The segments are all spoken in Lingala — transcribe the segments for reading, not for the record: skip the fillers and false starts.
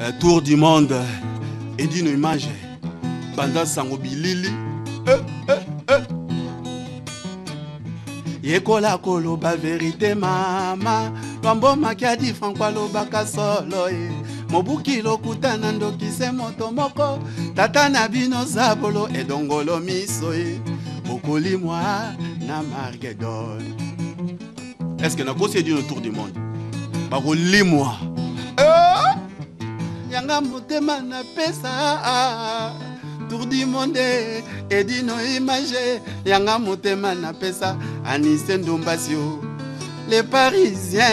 Euh, tour du monde edino image banda sango bilili eh, eh, eh. Yekola koloba verite mama Lwambo Makiadi Franco alobaka solo ye Mobuki lokuta na ndoki se moto moko Tata na bino zabolo edongolo miso ye Bokolimwa na Margedon. Est-ce que nakosi edino tour du monde? Bakolimwa eh! Yanga motema napesa tour du monde edino image yanga motema napesa anise ndombasio les parisiens.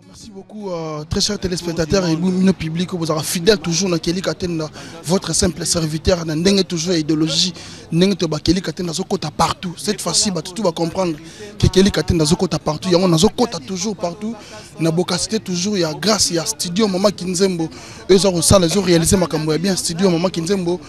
Merci beaucoup, très chers téléspectateurs et nos public, vous êtes fidèles toujours dans Kelly Katenda, votre simple serviteur, dans ndenge toujours idéologie, ndenge to ba Kelly Katenda zokota partout. Cette fois-ci, bah, tout va comprendre que Kelly Katenda zokota partout, yango na zokota toujours partout, na bokasité toujours, il y a grâce, il y a studio Mama Kinzembo, eux ont sala, ils ont réalisé makambo ya bien studio Mama Kinzembo.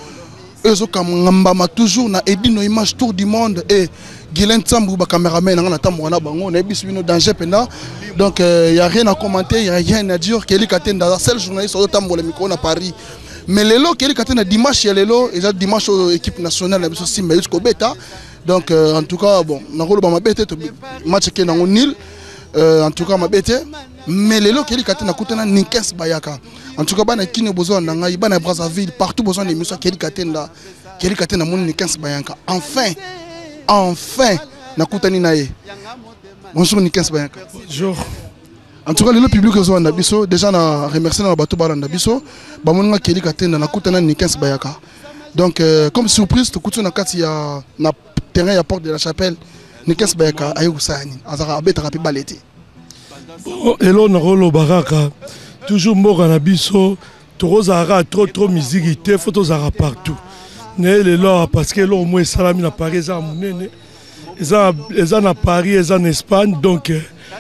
Eux ont ngambama toujours na Edino image tour du monde et Guylaine Tsambou ba cameraman nga na tambo na bango na biso bino danger penda. Donc il euh, y a rien à commenter, il y a rien à dire. Kelly Katenda seul journaliste oyo tambo le micro na Paris. Mais lelo Kelly Katenda dimanche ya lelo eza dimanche oyo équipe nationale na biso Simba yusko beta. Donc euh, en tout cas bon na koloba mabete to match ke nango nil. En tout cas mabete mais lelo Kelly Katenda kutana Ninkes Bayaka. En tout cas bana Kino besoin na ngai bana Brazzaville partout besoin d'émission Kelly Katenda. Kelly Katenda moni Ninkes Bayaka. Enfin enfin nakutani na ye. Bonjour Ninkes Bayaka. Bonjour. En tout cas lelo public ozo na biso déjà na remercier na bato balanda biso bamoni nga Kelly Katenda nakutana Ninkes Bayaka. Donc comme surprise tokuti na kati ya na terrain ya Porte de la Chapelle Ninkes Bayaka aye kosala nini? Azaka abetaka pe balle te. Bon, elo nakoloba kaka toujours mboka na biso tokozalaka trop trop musique te, faut tozalaka partout. Naye lelo awa parce que eloko moko esalami na Paris eza ya monene, eza na Paris, eza na Espagne, donc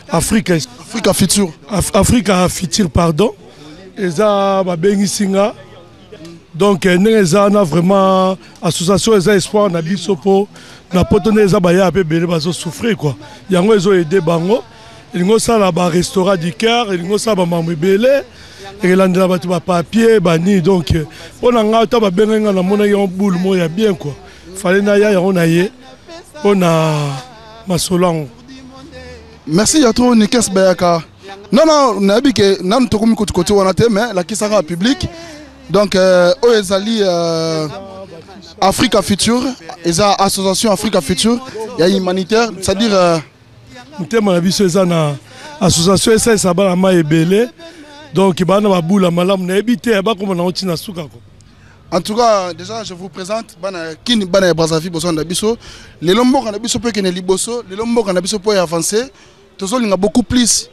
Afrique, Africa Future. Africa Future, pardon. Eza babengisi nga. Donc ndenge eza na vraiment association eza espoir na biso po na poto nde eza baya pe ebele bazo souffrir quoi. Yango ezo aider bango. Elingi osala ba restaurant du cœur, elingi osala ba mambo ebele, elandela bato ba papier, ba nini. Donc mpo na ngai ata babengaki ngai namonaki yango boule moko ya bien quoi. Fallait naya yango na ye mpo na masolo yango. Merci ya trop Ninkes Bayaka. Non non, nayebi ke nanu tokomi kutu kote wana te mais lakisaka public. Donc oyo ezali Africa Future, eza association Africa Future ya humanitaire, c'est-à-dire motema na biso eza na association esalisa bana mai ebele. Donc bana babula malamu nayebi te bakoma nango ntina suka ko. En tout cas, déjà, je vous présente bana Kini, bana ya Brazzaville, besoin na biso. Lelo mboka na biso pe kene liboso, lelo mboka na biso po avancer. Tozolinga beaucoup plus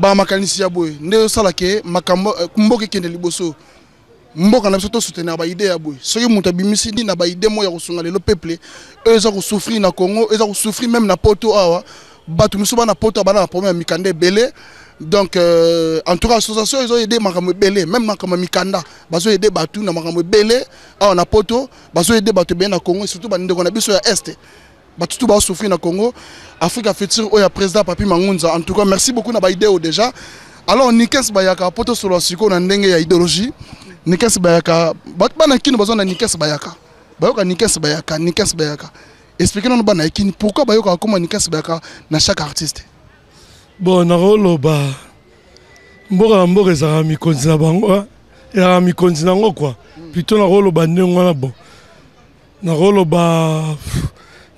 ba makanisi ya boye. Nde osala ke makambo mboka kene liboso. Mboka na biso to soutenir ba idée ya boye. Soki moto abimisi ndi na ba idée mo ya kosunga lelo peuple, eux eza ko souffrir na Congo, eza ko souffrir même na Poto awa. Bato miso bana Poto bana na problème ya mikanda ebele. Donc en tout cas association ils ont aidé makambo ebele, même makambo mikanda, bazo aider bato na makambo ebele awa na Poto, bazo aider bato ebele na Congo, surtout ba ndeko na biso ya Est. Bato tout ba souffrir na Congo. Africa Future oya président Papi Mangunza. En tout cas merci beaucoup na ba idée déjà. Alors Ninkes Bayaka poto solo siko na ndenge ya idéologie. Ninkes Bayaka bato bana kino bazo na Ninkes Bayaka. Bayoka Ninkes Bayaka, Ninkes Bayaka. Expliquez nous bana kini pourquoi bayoka comment Ninkes Bayaka na chaque artiste. Bon nakoloba mboka na mboka ezalaka mikonzi na bango, hein? Ezalaka mikonzi nango quoi. Plutôt nakoloba ndenge wana bon. Nakoloba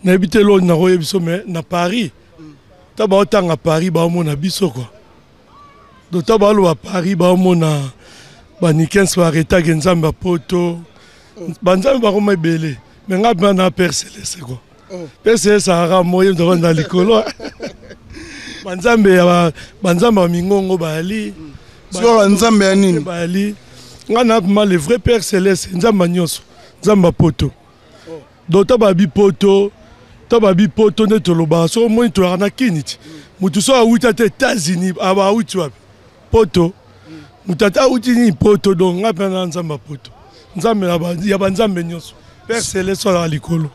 nayebi te eloko nakoyebi biso mais na Paris ta baotanga Paris baomona biso quoi. Donc ta baloba Paris baomona ba Ninkes ba retake nzambe ya poto. Ba nzambe bakoma ebele mais nga mpe na Père Céleste quoi. Père Céleste azalaka moye moto avanda likolo. Ba nzambe ya ba, ba nzambe ya mingongo bayali. Sikoyo nzambe ya nini? Bayali. Nga na ma le vrai Père Céleste nzambe ya nyonso. Nzambe ya poto. Donc ta babi poto, ta babi poto nde tolobaka soki omoni toyaka na kini ti. Motu soki awuti ata États-Unis, aba awuti wapi? Poto. Motu ata awuti nini poto, donc nga mpe na nzambe ya poto. Nzambe ya ba nzambe nyonso. Père Céleste azalaka likolo.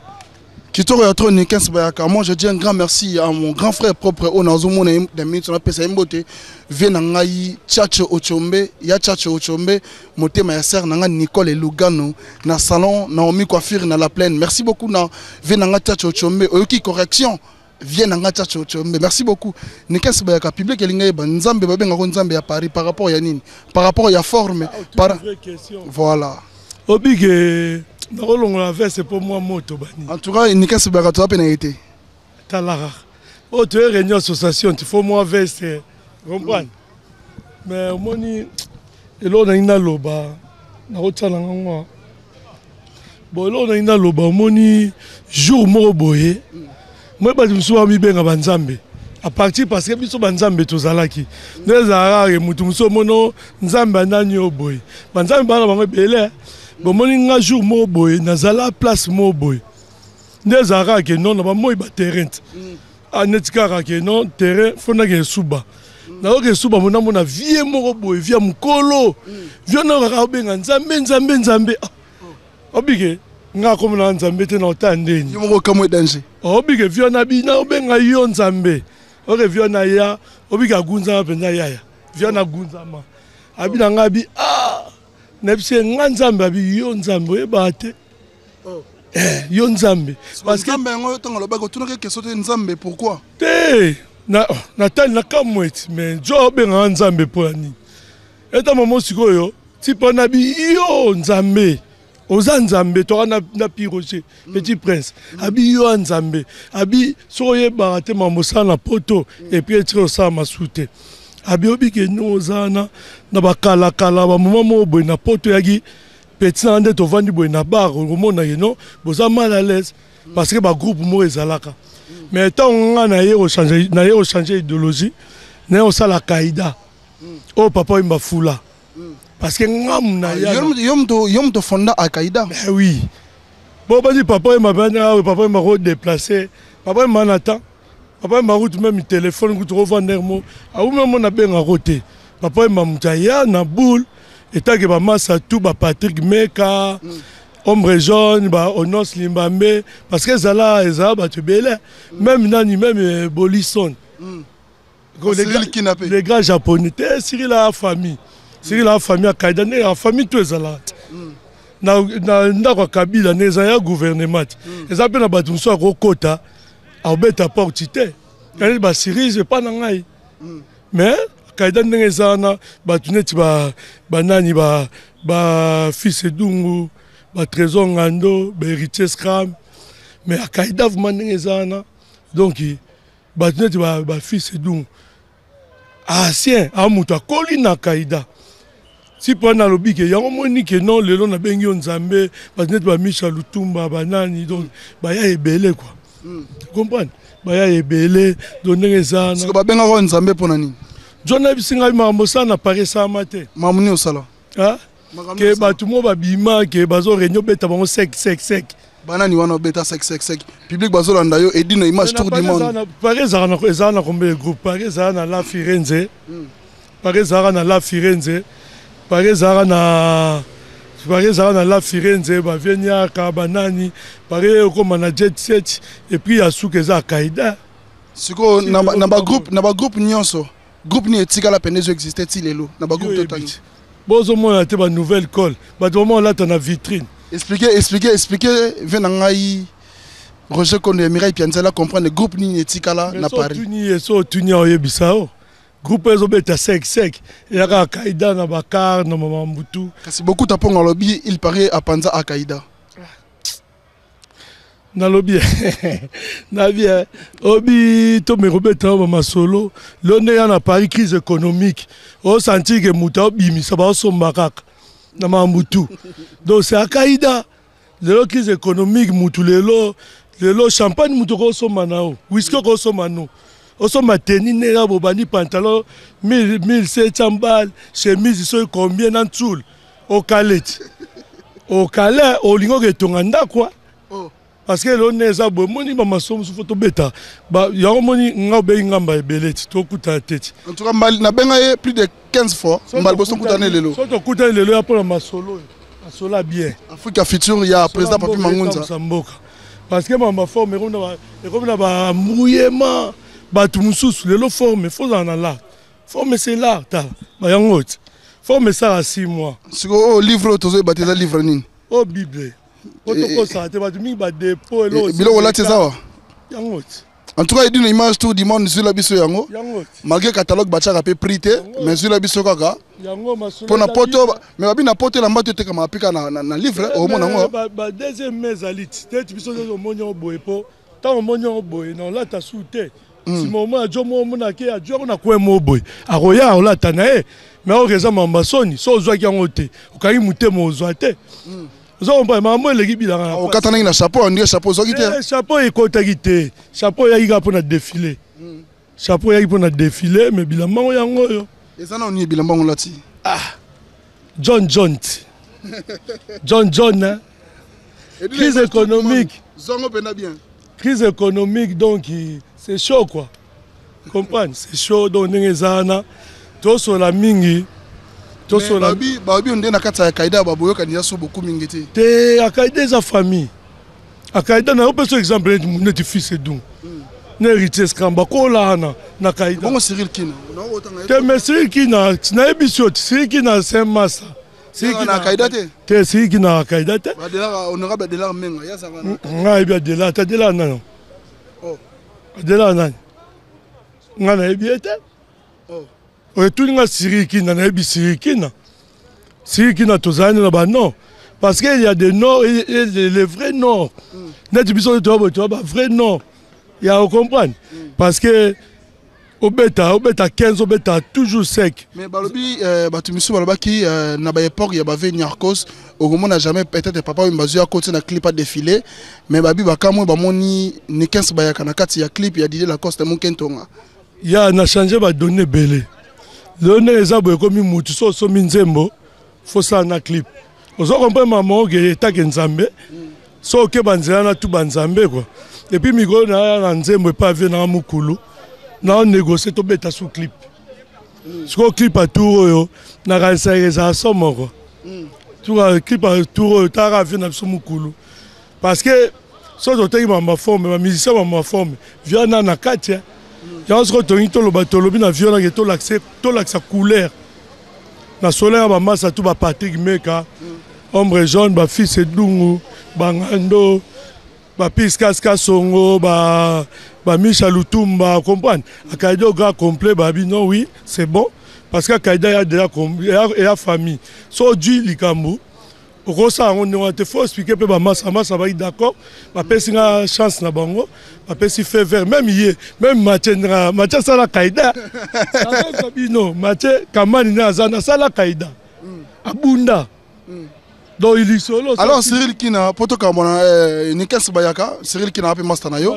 Kitoko ya trop, Nikens Bayaka. Moi, je dis un grand merci à mon grand frère propre oyo nazomona ye na minute, napesa ye mbote, vie na ngai Tchatcho Ochombe, ya Tchatcho Ochombe, motema ya sœur na ngai Nicole Lugano na salon Naomi Coiffure na La Plaine. Merci beaucoup na vie na ngai Tchatcho Ochombe. Oyoki correction, vie na ngai Tchatcho Ochombe. Merci beaucoup, Nikens Bayaka. Public elinga yeba Nzambe babengako Nzambe ya Paris par rapport ya nini? Par rapport ya forme? Ah, par vraie question. Voilà. Obike nakolongola veste mpo mwa moto bani. En tout cas, Nikens Bayaka, toza mpe na ye te. Tala kaka oyo toye réunion association, ti faut mwa veste, comprendre. Mais omoni eloko nangi naloba, nakotia na ngango bon. Eloko nangi naloba, omoni jour moko boye, moi bato mosusu bamibenga banzambe à partir, parce que biso banzambe tozalaki nde ezalaka kaka motu mosusu omono Nzambe anani oyo boye, banzambe bana bango ebele. Bomoni nga jour moko boye nazala place moko boye, nde ezalaka ke non, na bamoi baterrain te. Ah, neti kaka ke non, terrain fo nake esuba, nayoka esuba, mona mona vie moko boye, vie ya mokolo, vie nayoka kaka obenga Nzambe, Nzambe, Nzambe. Ah, obike nga akomi na Nzambe te, na ota ndeni. Yo moko kamwe danger. Obike vie na bina obenga yo Nzambe, oke vie na ya obike agunzama mpenza, yaya vie na agunzama, abi na nga abi, ah, nayebisi ye nga Nzambe, abi yo Nzambe oyebaka te. Oh. Eh, yo Nzambe. Parce que Nzambe yango ntango alobaki, otunaki question te Nzambe pourquoi? Te, natali na kamwe ti, mais jo obengaka Nzambe mpo ya nini? Eta mamo sikoyo ti mpo na bi yo Nzambe, oza Nzambe toka na Pi Roger, Petit Prince, abi yo ya Nzambe, abi soki oyebaka te mambo osala na poto, et puis etiki osala masu te, abi obike ndenge oza wana na bakalakala bamoma moko boye na poto eyaki petit nanga nde tovandi boye na bar, okomona ye non, boza mal à l'aise parce que bagroupe moko ezalaka. Mais ntango nga naye kochange idéologie, naye kosala kaida oyo papa oyimba fula, parce que ngamu na ya yo moto fonda Akaida. Eh oui, bo bandi papa oyemba bana, papa oyemba kodéplace, papa oyemba na temps, papa oyemba kutu même téléphone kutu kovanda mo awumi mo nabengako te. Papa oyemba moto aya na boule etake bamasa tout, baPatrick Meka, Ombre Jaune, ba Onos Limbambe, parce que ezala bato ebele, même nani, même Bolison. Les grands Japonais te, Cyril a famille, Cyril a famille akaida nde ya famille to ezalaka te na ndako ya Kabila, nde eza ya gouvernement te. Eza mpe na bato mosusu akokota, akobeta porte te, kani basirise epa na ngai. Mais kaida ndenge eza wana, bato neti banani, bafils Edungu, baTrésor Ngando, baHéritier Scram. Mais akaida vraiment ndenge eza wana, donc bato neti bafils Edungu ancien a moto akoli na kaida si mpo nalobi ke yango moni ke non, lelo nabengi yo Nzambe. Bato neti bamisha Lutumba, banani, donc baya ebele quoi, comprendre, baya ebele. Donc ndenge eza wana. Siko babengaka oyo Nzambe mpo na nini? John nayebisi ngai makambo osala na Paris esalama te. Makambo nini osala? Ah? Ke bato mo babima ke bazo réunion, obeta bango sec sec sec. Banani wana obeta sec sec sec? Public bazolanda yo, Edino Image, tour du monde. Paris ezalaka na combien de groupe? Paris ezalaka na La Firenze, Paris ezalaka na La Firenze, Paris ezalaka na La Firenze, bavieniaka banani, Paris ekóma na Jet Set, et puis ya suka eza Akaida. Sikoyo na bagroupe nyonso, groupe nini etikala pene, ezo existe ti lelo na bagroupe totangi? Bozomona te banouvelle cole, bato bama olata na vitrine. Explique, explique, explique ve na ngai Roger Kondo ya Mirai Pianzela, comprendre groupe nini etikala na Paris. Otuni ye, so otuni, oyebisa o groupe ezobeta sec sec eyaka Akaida na bakar na mamambutu. Kasi bokuta mpongo alobi il paraît apanza Akaida. Nalobi nabi obi tomeka kobeta bamasolo lelo ndenge ya na Paris, crise économique, osentir ke moto aobimisa baosomba kaka na mambutu. Donc c'est Akaida lelo, crise économique, mutu lelo lelo champagne mutu okosomba na yo, whisky okosomba no, osomba teni ndenge bobandi, pantalon 1700 bal, chemise soki combien na ntsul, okale ti okale, olingi oketonga ndako. Oh. Parce que lelo nde eza boye, moni bamaso mosusu fo tobeta yango, moni nga obeyi ngamba ebele ti tokutana te ti. En tout cas mbali nabenga ye plus de 15 fois, mbali boso kutana lelo. So tokutani lelo ya mpona masolo oyo, masolo ya bien. Afrika Future ya président Papi Mangunza. Mboka. Parce que mama forme ekomi na ba embrouillement, bato mosusu lelo forme fozala na l'art. Forme, c'est l'art. Tala bayango ti forme esala 6 mois. Sikoyo oyo livre oyo tozoyeba te, eza livre nini? Oyo Bible po tokosala te, bato mingi badepo. Biloko olati eza wa? Yango ti. En tout cas, Edino Image, tour du monde, zwila biso yango. Yango ti. Malgré catalogue batiaka mpe prix te, mais zwila biso kaka. Yango masolo. Mpo na poto, mais babi na poto elamba te etekama pika na livre, omona yango. Ba deuxième mai ezali ti neti biso nyonso omoni yango boye, mpo ntango omoni yango boye na olata su te. Nsima omona jo mo omona ke ajwi yango na coin mo boye, akoya olata na ye. Mais oyo eza mamba soni, so ozwaki yango te, okangi motema, ozwa te. Oza comprendre makambo eleki bilanga na Okatanaki na chapeau, ondire chapeau ozwaki te. Chapeau ekotaki te, chapeau eyaki kaka mpona défilé, chapeau eyaki mpona défilé, mais bilamba ngo yango oyo. Eza nano nini bilamba ngo olati? John John ti John John, hein? Crise économique. Zongo mpena bien. Crise économique, donc c'est chaud quoi, comprendre, c'est chaud. Donc ndenge eza wana, tosola mingi, tosola. Babi nde na kati ya kaida baboyokani ya so beaucoup mingi te. Te, akaida eza famille. Akaida na opesa exemple neti fils Edung na héritier Scram, bakola wana na kaida. Bongo Cyril Kina? Te, mais Cyril Kina, nayebi so ti Cyril Kina, c'est masa. Na kaida te? Te, Cyril Kina na kaida te. Honorable Adelar Menga yazaka. Ngai ayebi Adelar te. Adelar nani? Adelar nani? Ngai nayebi ye te. Otuni nga Cyril Kina, nayebi Cyril Kina. Cyril Kina, tozalani na banord, parce que il y a des nord et les vrais nord. Neti biso toya boye, toya ba vrai nord ya ocomprendre, parce que obeta obeta 15, obeta toujours sec. Mais balobi bato misusu balobaki na baépoque ya bave Niarcos, okomona jamais peut-être papa oyo bazwi akoti na clip adéfilé, mais babi bakamwe bamoni Nikens bayaka na kati ya clip ya Didier Lacoste Mokentonga. Ya na change badonne ebele. Lelo ndenge eza boye, ekomi mutu so osomi nzembo, fosala na clip. Ozo comprendre mama oke etake Nzambe so oke banzela na tu banzambe quoi. Et puis mikolo naya na nzembo epa vie nanga mokulu na négocie, tobeta su clip. Sikoyo clip ya tour oyo nakanisaka ezala so moko tuka clip ya tour oyo talaka vie na biso mokulu, parce que so toteki mama forme, bamusicien mama forme via na na kati yango. Sikoyo tongi toloba, tolobi na vieux nake tolakisa couleur na solo ya bamasa tu, baPatrick Meka, Ombre Jaune, bafils Edungu, bangando, bapiskas Songo, bamisha Lutumba, comprendre akaida au grand complet. Babi non, oui, c'est bon, parce que akaida ya déjà eya famille. So ojui likambo okosala yango ndenge wana te, faut expliquer mpe bamasa. Masa baki d'accord, bapesi nga chance na bango, bapesi feu vert. Même ye, même Mathieu, ndenge Mathieu asala kaida, nazoyebisa bino, Mathieu Kamani nde aza nasala kaida, abunda donc lisolo. Alors Cyril Kina, po tokabwana, Nikens Bayaka, Cyril Kina ape master na yo.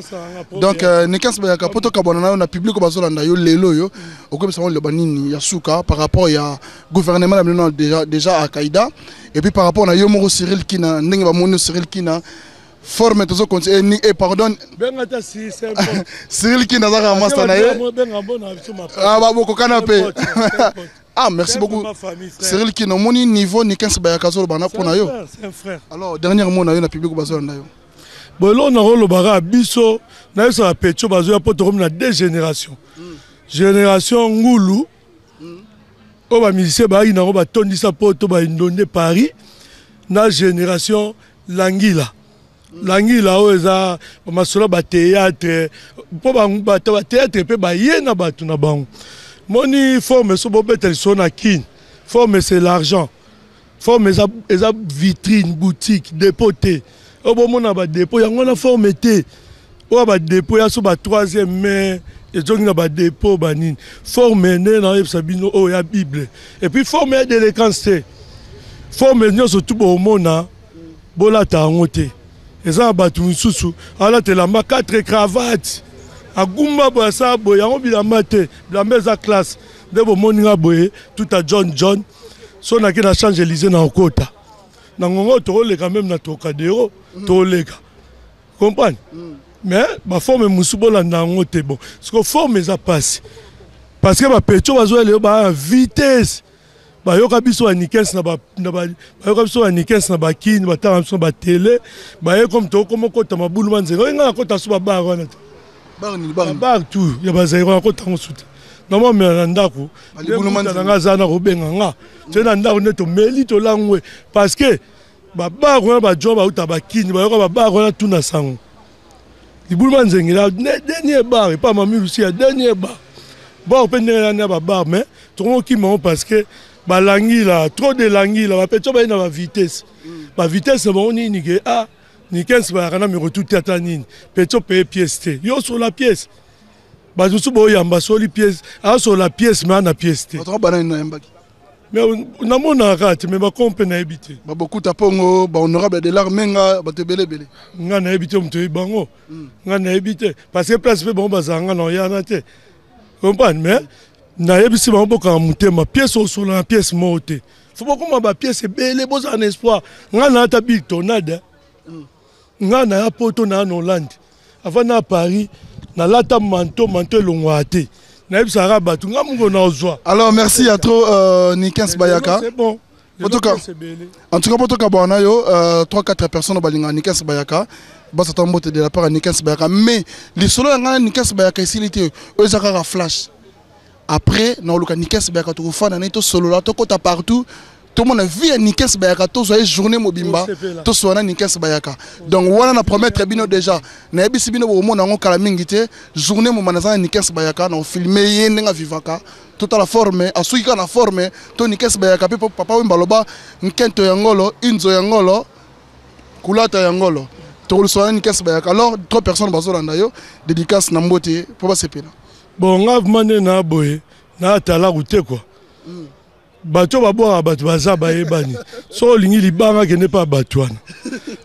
Donc Nikens Bayaka, po tokabwana na yo na public oyo bazolanda yo lelo oyo, okoyebisa bango liloba nini ya suka par rapport ya gouvernement na bino déjà akaida, et puis par rapport na yo moko Cyril Kina, ndenge bamoni Cyril Kina forme tozo continuer eh, pardon. Benga ta si c'est Cyril Kina azaka master na ye. Benga bona biso ma. Ah, babokokana mpe. Ah, merci beaucoup Cyril Kina. Omoni niveau Nikens Bayaka azoloba na mpo na yo. C'est un frère. Alors, dernier mot na yo na public bazolanda yo. Bon, eloko nakolobaka, biso nayebisaka petio bazoya mpo tokomi na deux génération, génération ngulu oyo bamusicien bayaki nango batondisa poto, baindonde Paris, na génération langila. Langila oyo eza bamasolo ya bathéâtre, mpo bato ya bathéâtre mpe baye na bato na bango. Moni forme so bobeta lisolo na Kine, forme c'est l'argent, forme eza vitrine, boutique, dépôt te. Oyo bomona badépôt yango wana, forme te. Oyo badépôt ya so ba troisième mai ezongi na badépôt banini. Forme nde nayebisa bino oyo ya Bible. Et puis forme ya délinquance te. Forme nyonso tu bomona bolata yango te. Eza na bato misusu alata elamba 4 cravate, agumba boye, asala boye, yango bilamba te. Bilamba eza classe. Nde bomoni nga boye tuta John John, so nake na Champs Élysée na okota na ngongo, tokoleka même na Trocadéro, toleka, comprendre. Mais baforme mosusu bolanda yango te. Bon, siko forme eza mpasi, parce que bapetio bazoya lelo baa na vitesse. Bayoka biso ba Nikens na ba bayoka biso ba Nikens na bakini, batanga biso ba télé, baye comme to komo kota mabulu manzenga. Oyo nga nakota so ba bar wana te. Bar nini bar? Bar tout ya ba Zaïre nakota ngo sute. Na mwa mela na ndako. Na nga za na kobenga nga. Tse na ndako nde tomeli tolangwe parce que ba bar wana ba jo bauta bakini, bayoka ba bar wana tout na sango. Libulu manzenge la dernier bar epa mami Lucie ya dernier bar. Bar mpe ndenge nani ya ba bar mais tokokima ngo parce que balangila trop de langila bapeto baye na ba vitesse. Ba vitesse na bango nini ke ah Nikens bayaka na miro tout ata nini peto paye pièce te yo sola pièce bato mosusu boyamba soli pièce asola pièce mais ana pièce te. Bato banani nayambaki? Mais namonaka kaka te, mais bakoma mpe nayebi te. Babokuta Pongo, bahonorable de l'art Menga, bato ebele ebele. Nga nayebi te moto oyebi bango. Nga nayebi te parce que place mpe bango bazala nga na oyana te, comprendre? Mais nayebisi bango bokanga motema, pièce osola na pièce moko te, fo bokoma bapièce ebele, bozala na espoir. Nga na ata Big Tornade, nga na ya poto na ya na Hollande avant na Paris, nalata manteau, manteau elongwaka te, nayebisaka bato nga moko na ozwa. Alors merci à trop Nikens Bayaka. C'est bon. En tout cas, en tout cas, botoka bwana yo 3 4 personnes balinga Nikens Bayaka. Basa mbote de la part ya Nikens Bayaka, mais lisolo ya nga Nikens Bayaka esili te, oyo eza kaka flash. Après na oluka Nikens Bayaka, tokofanda na ye, tosolola, tokota partout, tomona vie ya Nikens Bayaka, tozwa ye journée mobimba, tosola na Nikens Bayaka. Donc wana na promettre bino déjà, nayebisi bino bokomona yango kala mingi te, journée moma naza na Nikens Bayaka, na ofilme ye ndenge avivaka, totala forme asuki kaka na forme to Nikens Bayaka. Mpe papa Wemba aloba nkento ya ngolo, inzo ya ngolo, kulata ya ngolo, tokolusola na Nikens Bayaka. Alors trois personnes bazolanda yo, dédicace na mbote mpo basepela. Bon, nga vraiment nde na boye na atalaku te quoi. Bato babwaka bato baza bayebani, so olingi libanga kende mpa bato wana.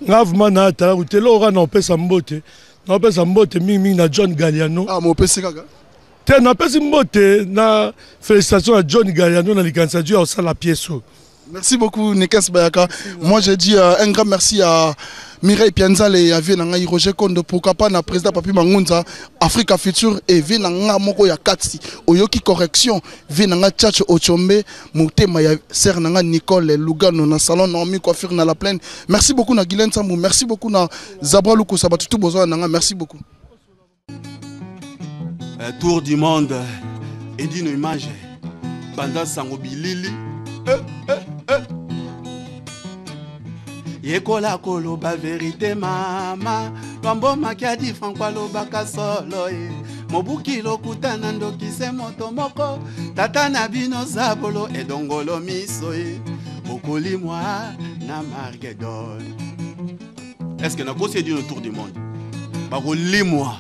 Nga vraiment na atalaku te. Eloko kaka na opesa mbote, na opesa mbote mingimingi na John Galliano. Ah, mopesi kaka te, napesi mbote na félicitation ya John Galliano na likanisa ju ya kosala pièce oyo. Merci beaucoup Nikens Bayaka. Moi j'ai dit un grand merci à Mireille Pianzale et à Vie Nangai Roger Kondo, pourquoi pas na président Papi Mangunza, Africa Future et Vie Nanga moko ya Katsi, Oyoki correction, Vie Nanga Tchatcho Ochombe, Motema ya Ser Nanga Nicole Lugano na salon Naomi Coiffure na la plaine. Merci beaucoup na Guylaine Sambou, merci beaucoup na Zabra Lukusa Batutu Bozo Nanga, merci beaucoup. Tour du monde edino image banda sango bilili yekola koloba verite mama Lwambo Makiadi Franco alobaka solo ye mobuki lokuta na ndoki se moto moko tata na bino zabolo edongolo miso ye bokolimwa na Margedon. Est-ce que nakosi edino tour du monde bakolimwa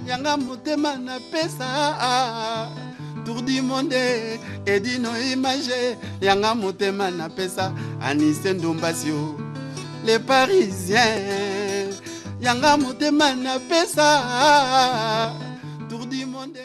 yanga motema napesa tour du monde edino image yanga motema napesa Anise Ndombasio les Parisiens yanga motema napesa tour du monde.